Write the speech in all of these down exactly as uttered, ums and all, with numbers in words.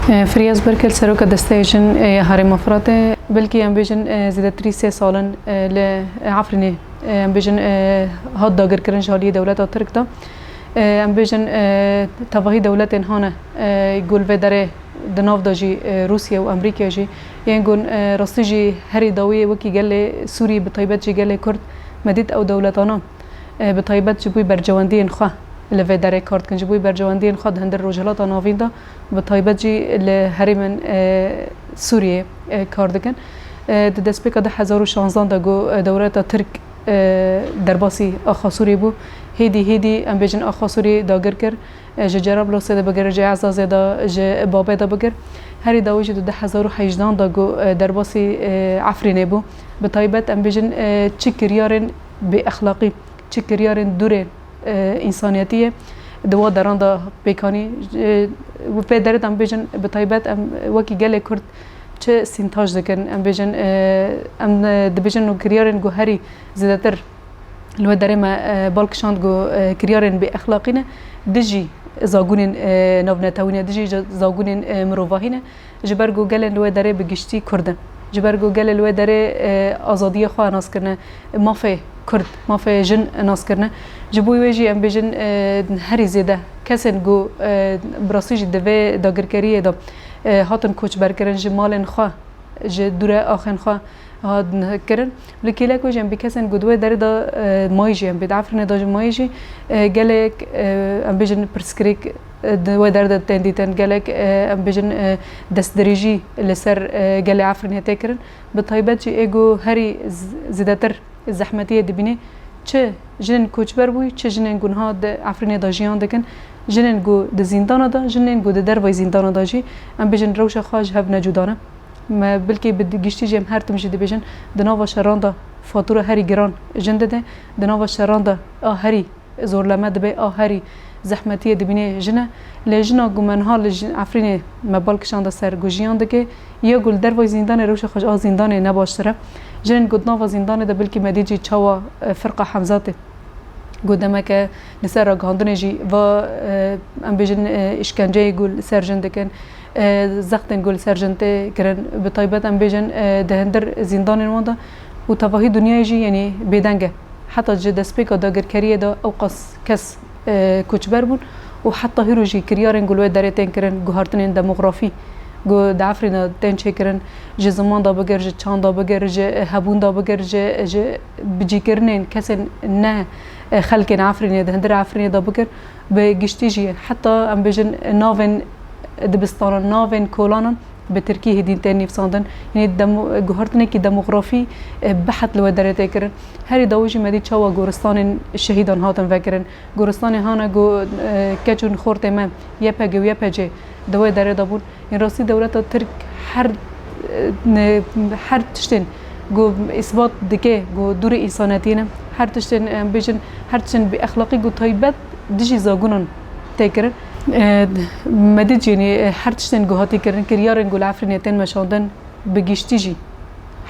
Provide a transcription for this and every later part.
Firyaz Berkel, seroka Desteya Jin ê Herêma Firatê, belkî em bêjin, e, zêdetirî sê sal in, e, li Efrînê, e, em bêjin, e, hat dagirkirin ji aliyê dewleta Tirk de. E, em bêjin, e, tevahî dewletên hane, e, ku li vê derê di nav de jî, e, Rûsya û Amerîkaya jî, yên ku, e, rastî jî herî dawiyê wekî gelê Sûrî, bi taybet jî gelê Kurd, me dît ew dewletana, e, bi taybet ji bo berjewendiyên xwe li vê derê kar dikin, ji bo berjewendiyên xwe di hundir Rojhilata Navîn de, bi taybet jî li herêmên, e, Sûriyê, e, kar dikin. E, di destpêka du hezar û şanzdan de ku, e, dewleta Tirk, e, derbasî axa Sûriyê bû, hêdî hêdî, em bêjin, axa Sûriyê dagir kir. E, ji Cerablusê de bigir, ji Ezazê de, ji Babê de bigir. Herî dawî jî di du hezar û hejdan de ku, e, derbasî, e, Efrînê bû. Bi taybet, em bêjin, e, çi kiryarên bêexlaqî, çi kiryarên dûrê, e, însaniyetî ye, di wa deran de pêk anî. E, vê derê de em bêjin, bi taybet em wekî gelê Kurd çi stîntaj dikin, em bêjin, e, em, e, dibêjin û kiryarên ku herî zêdetir li wê derê me, e, bal kişand ku, e, kiryarên bêexlaqî ne, dijî zagonên, e, navnetewî ne, dijî za-, zagonên, e, mirovahî ne. Ji ber ku gelên li wê derê bi giştî Kurd in. Ji ber ku gelê li wê derê, e, azadiya xwe nas kirine, mafê Kurd, mafê jin nas kirine. Ji bo wê jî em bêjin, e, herî zêde kesên ku, e, bi rastî jî di vê dagirkeriyê de, e, hatin koçberkirin ji malên xwe, ji dûre axên xwe hat kirin. Li kêlek wê jî em bê kesên ku di wê derê de, e, mayî jî, em bê di Efrînê de jî mayî jî, e, gelek, e, em bêjin pirsgirêk, e, di wê derê de tên dîtin. Gelek, e, em bêjin, e, destdirêjî li ser, e, gelê Efrînê tê kirin. Bi taybet jî ê ku herî z-, zêdetir zehmetiyê dibîne, çi jinên koçber bûyî, çi jinên ku niha di Efrînê de jiyan dikin, jinên ku di zîndana de, jinên ku di dervayî zîndana de jî, em bêjin rewşa xwe ji hev ne cuda ne. Me bilkî bi giştî jî em her tim jî dibêjin, di nava şeran de fatura herî giran jin dide, di nava şeran de a herî zorleme dibe, a herî zehmetiyê dibîne jin e. Lê jina ku me niha li jin-, Efrînê me bal kişande ser ku jiyan dike, ya ku li dervayî zîndanê rewşa xwe ji a zîndanê ne baştir e. Jinên ku di nava zîndanê de bilkî me dît jî çawa, e, Firqa Hemzatê ku demeke li ser ragihandinê jî va, e, em bêjin, e, îşkenceyê ku li ser jin dikin, e, zextên ku li ser jin tê kirin, bi taybet em bêjin, e, di hundir zîndanên wan de û tevahî dinyayê jî, yanî bêdeng e. Heta ji destpêka dagirkeriyê de ewqas kes, e, koçber bûn û heta hîro jî kiryarên ku li wê derê tên kirin, guhartinên demografî ku di Efrînê de tên çêkirin, ji ziman de bigir, ji çand de bigir, ji hebûn de bigir, ji, ji bicîkirinên kesên ne, e, xelkên Efrînê di hundir Efrînê de bigir, bi giştî jî heta em bêjin navên dibistanan, navên kolanan bi tirkî hêdî tên nivîsandin. Yanî demo-, guhartinekî demografî, e, bi hed li wê derê tê kirin. Herî dawî jî me dît çawa goristanên şehîdan hatin vekirin. Goristanê hane ku, e, keç û xortê me Y P G û Y P C di wê derê de bûn. Yên rastî dewleta Tirk her, e, ne, her tiştên ku îsbat dike ku dûrê însanetiyê ne, her tiştên, em bêjin, her tiştên bêexlaqî ku taybet dijî zagunan tê kirin. E, me dît jî, yanî, e, her tiştên ku hatî kirin, kiryarên ku li Efrînê tên meşandin, bi giştî jî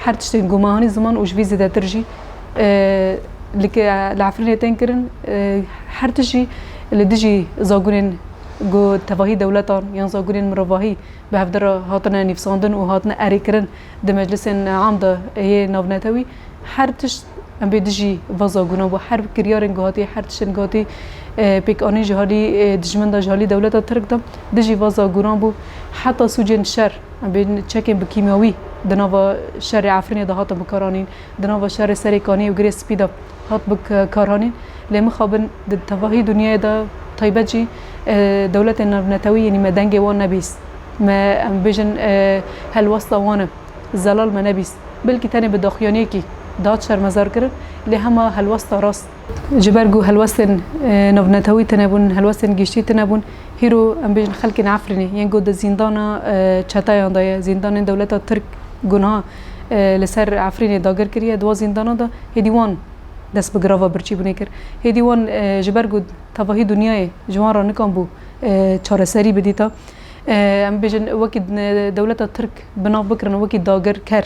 her tiştên ku me hanî ziman û ji vî zêdetir jî, e, li ke-, li Efrînê tên kirin, e, her tişt jî li dijî zagunên ku tevahî dewletan yan zagunên mirovahî bi hevdira hatine nivîsandin û hatine erêkirin di meclisên am de yê navnetewî, her tişt em bê dijî va zagunan bû. Her kiryarên ku hatî, her tiştên ku hatî, e, pêkanîn ji halî, e, dijmin de, ji halî dewleta Tirk de, dijî va zagunan bû. Heta sûcên şer, em bê çekên bi kîmyawî di nava şerê Efrînê de hatin bikaranîn, di nava şerê Serê Kaniyê û Girê Spî de hat bi k-, karanîn. Lê mixabin di tevahî dinyayê de taybet jî, e, dewletên navnetewî, yanî me dengê wan nebîst. Me, em bêjin, e, helwesta wan e. Zelal me nebîst. Belkî tenê bi daxuyaniyekî dihat şermezar kirin, lê hema helwesta rast. Ji ber ku helwestên, e, navnetewî tune bûn, helwestên giştî tune bûn, hîro em bêjin xelkên Efrînê, yên ku di zîndana, e, çeteyan de ye, zîndanên dewleta Tirk ku niha, e, li ser Efrînê dagir kiriye, di wan zîndana de hêdî wan dest bi girava birçîbûnê kir. Hêdî wan, e, ji ber ku tevahî dinyayê ji wan re nikanbû, e, çareserî bidîta. E, em bêjin wekî, e, dewleta Tirk bi nav bikirin, wekî dagirker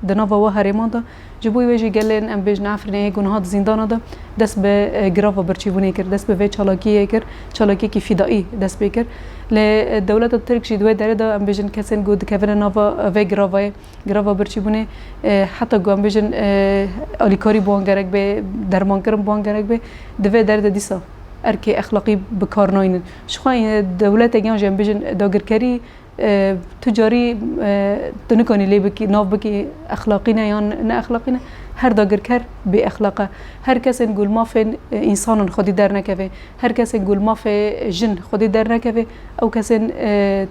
di nava wa herêman de. Ji bo wê jî gelên, em bêjin, Efrînê yê ku niha di zîndana de, dest bi, e, girava birçîbûnê kir, dest bi vê çalakiyê kir, çalakiyekî fîdaî dest pê kir. Lê, e, dewleta Tirk jî di wê derê de, em bêjin, kesên ku dikevine nava, e, vê giravayê, girava birçîbûnê, e, heta ku, em bêjin, e, alîkarî bi wan gerek bê, dermankirin bi wan gerek bê, di vê derê de dîsa erkê exlaqî bi kar nayînin. Ji xwe, e, dewletek yan jî, em bêjin, dagirkerî, e, tu carî, e, tu nikanî lê bikî, nav bikî, exlaqî ne yan ne exlaqî ne. Her dagirker bê exlaq e. Her kesên ku li mafên, e, însanan xwedî dernekeve, her kesên ku li mafê jin xwedî dernekeve, ew kesên, e,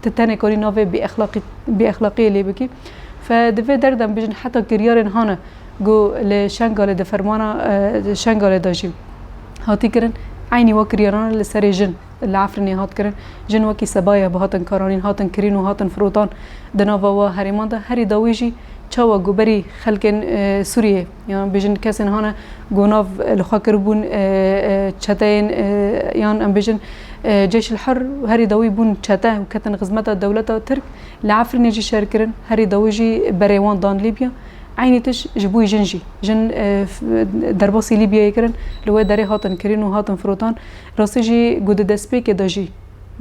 tu tenê kanî navê bêexlaqî-, bêexlaqiyê lê bikî. Fe di vê derê de em bêjin heta kiryarên hane ku li Şengalê di fermana, e, Şengalê de jî hatî kirin. Eynî wek kiryarana li serê jin li Efrînê hat kirin. Jin wekî sebayek bi hatin karanîn, hatin kirîn û hatin firotan di nava wa herêman de. Herî dawî jî çawa ku berî xelkên, e, Sûriyê, yan bêjin kesên hane ku nav li xwe kiribûn, e, e, çeteyên, e, yan em bêjin, e, Ceyşil Hur, herî dawî bûn çete û ketin xizmeta dewleta Tirk, li Efrînê jî şer kirin, herî dawî jî berê wan dan Lîbya. Eynî tişt ji bo jin jî. Jin, e, f-, derbasî Lîbyayê kirin, li wê derê hatin kirîn û hatin firotan. Rastî jî ku di destpêkê de jî,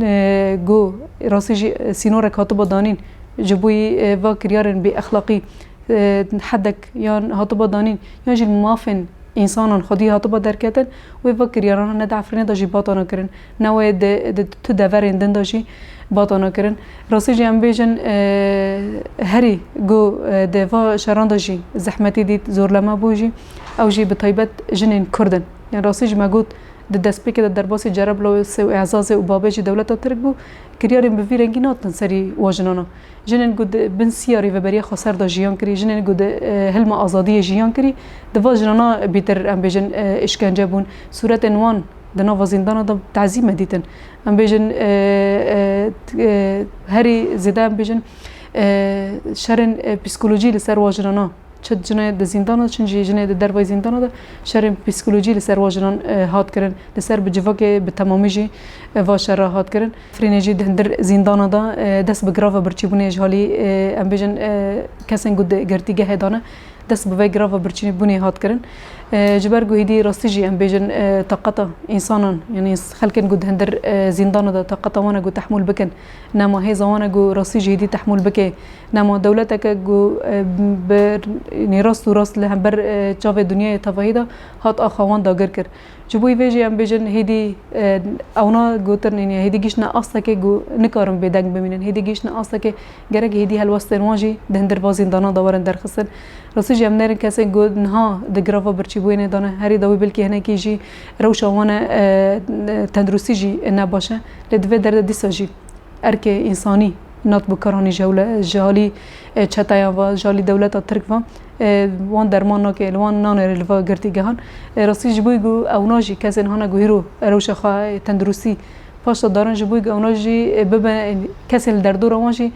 e, ku rastî jî, e, sînorek hatiba danîn, ji bo, e, va kiryarên bêexlaqî, e, hedek yan hatiba danîn, yan jî mafên însanan xwedî hatiba derketin, wê va kiryarana ne di Efrînê de jî batana kirin, ne wê di, di tu deverên din de jî batana kirin. Rastî jî em bêjin, e, herî ku, e, di va şeran de jî zehmetî dît, zorleme bû jî, ew jî bi taybet jinên Kurd in. Yan rastî jî me got, di destpêkê de derbasî Cerablûsê û Ezazê û Babê jî dewleta Tirk bû, kiryarên bi vî rengî nehatin serî wa jinana. Jinên ku di bin siya rêveberiya xweser de jiyan kirî, jinên ku di, e, hilma azadiyê jiyan kirî, di va jinana bêtir, em bêjin, e, îşkence bûn. Sûretên wan di nava zîndana de tezî me dîtin. Em bêjin, e, e, t-, e, herî zêde, em bêjin, e, şerên, e, psîkolojî li ser wa jinana. Çi jinê di zîndana, çi jî jinê di dervayî zîndana de şerên psîkolojî li ser wa jinan, e, hat kirin. Li ser bi civakê bi temamî jî, e, va şera hat kirin. Efrînê jî di hundir zîndana de, e, dest bi girava birçîbûnê ji halî, e, em bêjin, e, kesên ku di girtîgehê de ne, dest bi vê girava birçîbûnê hat kirin. E, ji ber ku hêdî rastî jî em bêjin, e, taqeta însanan, yanî xelkên ku di hundir, e, zîndana de taqeta wan e ku tehmûl bikin, nema hêza wan e ku rastî jî hêdî tehmûl bike, nema dewleteke ku, e, bi, yanî rast û rast li hember, e, çavê dinyayê tevahî de hat axa wan dagir kir. Ji bo vê jî em bêjin hêdî, e, ewna gotin, yanî hêdî gihîştine astekê ku nikarin bêdeng bimînin. Hêdî gihîştine astekê gerek hêdî helwestên wan jî di hundir va zîndana de werin derxistin. Rastî jî em nerin kesên ku niha di girava birçîbûyînê de ne. Herî dawî belkî hinekî jî rewşa wan e, e, tenduristî jî ne baş e. Lê di vê derê de dîsa jî erkê însanî nat bi kar anî ji hewle, ji halî, e, çeteyan ve, ji halî dewleta Tirk ve, e, wan derman nake, li wan nanêre li va girtîgehan. E, rastî ji bo ku ewna jî kesên hane ku hîro rewşa xwe, e, tenduristî paş de darin, ji bo ku ewna jî, e, bibe, e, kesên li derdora wan jî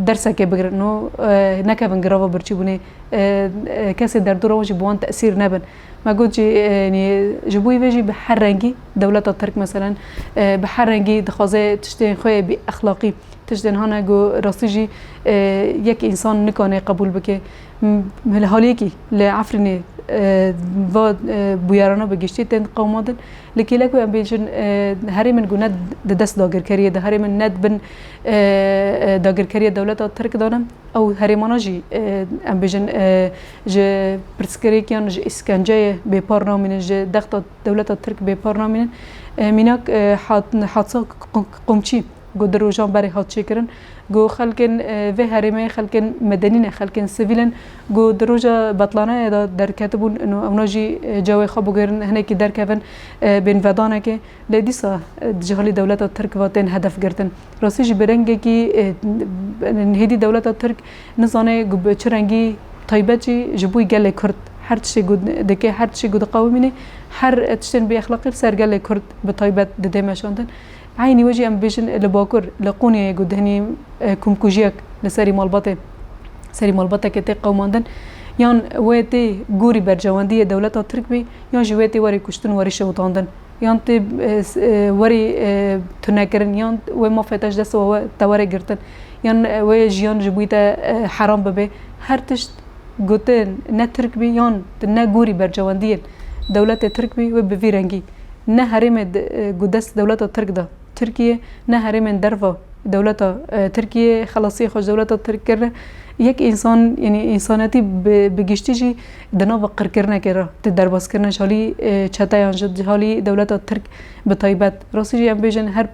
dersekê bigirin. No, e, nekevin girava birçîbûnê, e, e, kesê derdora wan jî bi wan tesîr nebin. Me got jî, e, yanî ji bo vê jî bi her rengî dewleta Tirk, meselen, e, bi her rengî dixwaze tiştên xwe yê bêexlaqî, tiştên hane ku rastî jî, e, yek însan nikane qebûl bike. M-, li haliyekî li Efrînê, e, va, e, bûyerana bi giştî tên qewimandin. Li kêlek wê em bêjin, e, herêmên ku ne di dest dagirkeriyê de, herêmên ne di bin, e, e, dagirkeriya dewleta Tirk de ne, ew herêmana jî, e, em bêjin, e, ji pirsgirêkiyan, ji îskenceyê bêpar namînin, ji dexta dewleta Tirk bêpar namînin. E, mînak, e, hat-, hadisa Q-, Qumçî ku du rojan berê hat çêkirin, ku xelkên, e, vê herêmê xelkên medenî ne, xelkên sivîl in, ku di roja betlaneyê de derketibûn, ino ewna jî, e, cewê xwe biguherin, hinekî derkevin, e, bên vedanekê. Lê dîsa, e, ji halî dewleta Tirk ve tên hedef girtin. Rastî jî bi rengekî, e, hêdî dewleta Tirk nizane ku bi çi rengî taybet jî ji bo gelê Kurd her tiştê ku dike, her tiştê ku diqewimîne, her tiştên bêexlaqî li ser gelê Kurd bi taybet dide meşandin. Eynî wê jî em bêjin li Bakur, li Qûniyê ku di hinî, e, komkujiyek li serî malbatê, serî malbateke tê qewimandin, yan wê tê gorî berjewendiyê dewleta Tirk bî, yan jî wê tê werê kuştin, werî şewitandin. Yan tê, e, s-, e, werî, e, tunekirin, yan wê mafê te ji destê we te were girtin, yan, e, wê jiyan ji bo te, e, heram bibe. Her tişt gotin ne Tirk bî yan ne gorî bercewendiyên dewletê Tirk bî, wê bi vî rengî ne herêmê di, e, ku dest dewleta Tirk de Tirkiye, ne herêmên derva dewleta, e, Tirkiye xelasiyê xwe ji dewleta Tirk kirine. Yek însan, yanî însanetî bi, bi giştî jî di nava qirkirinekê re tê derbazkirine, ji halî, e, çeteyan, ji halî dewleta Tirk bi taybet. Rastî jî em bêjin her,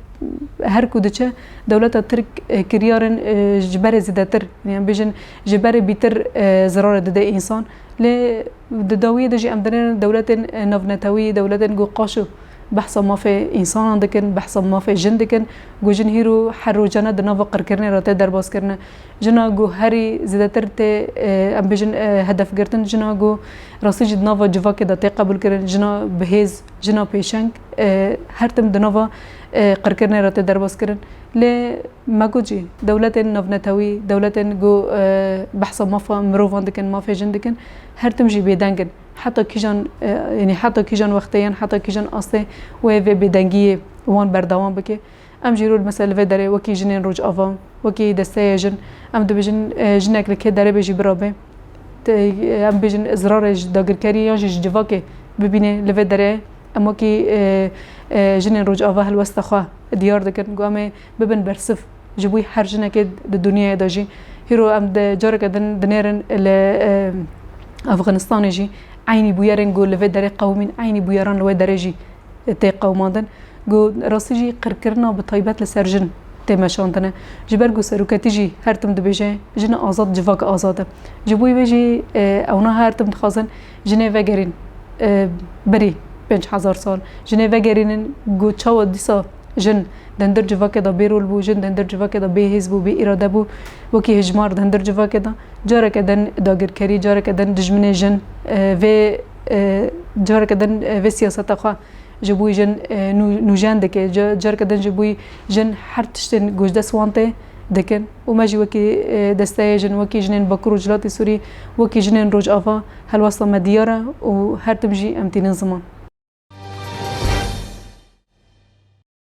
her ku diçe dewleta Tirk, e, kiryarên, e, ji berê zêdetir, yanî em bêjin ji berê bîtir, e, zirarê dide însan. Lê di dawiyê de jî em dinêrin dewletên, e, navnetewî, dewletên ku qaşo behsa mafê însanan dikin, behsa mafê jin dikin, ku jin hîro her rojane di nava qirkirinê re tê derbazkirine. Jina ku herî zêdetir tê, e, em bêjin, e, hedefgirtin, jina ku rastî jî di nava civakê de tê qebûlkirin, jina bi hêz, jina pêşeng, e, her tim di nava, e, qirkirinê re tê derbazkirin. Lê me got jî, dewletên navnetewî, dewletên ku, e, behsa mafa mirovan dikin, mafê jin dikin, her tim jî bêdeng in. Heta kîjan, e, yanî heta kîjan wextê yan heta kîjan astê wê vê bêdengiyê wan berdewam bike. Em jî rol mesela li vê derê wekî jinên Rojava, wekî desteya jin, em dibêjin, e, jinek li kê derê bê jî birabe. Te, em bêjin zirarê ji dagirkeriyê yan jî ji civakê bibîne li vê derê. Em wekî, e, e, jinên Rojava helwesta xwe diyar dikin, ku em ê bibin bersiv ji bo her jinekê di dinyayê de jî. Hîro em di careke din dinêrin li, e, Afganistanê jî eynî bûyerên ku li vê derê qewimîn, eynî bûyeran li wê derê jî tê qewimandin. Ku rastî jî qirkirina bi taybet li ser jin tê meşandine. Ji ber ku seroketî jî her tim dibêje, jin azad, civak azad e. Ji bo vê jî, e, ewna her tim dixwazin jinê vegerîn, e, berî pênc hezar sal. Jinê vegerînin ku çawa dîsa jin di hundir civakê de bê rol bû, jin di hundir civakê de bê hêz bû, bê îrade bû, wekî hejmar di hundir civakê de. Careke din dagirkerî, careke din dijminê jin, e, vê, e, careke din, e, vê siyaseta xwe ji bo jin, e, nû-, nûjen dike. Ca-, careke din ji bo jin her tiştên ku ji dest wan tê dikin. Û me jî wekî, e, desteyê jin, wekî jinên Bakur û Rojhilatê Sûrî, wekî jinên Rojava helwesta me diyar e û her tim jî em tînin ziman.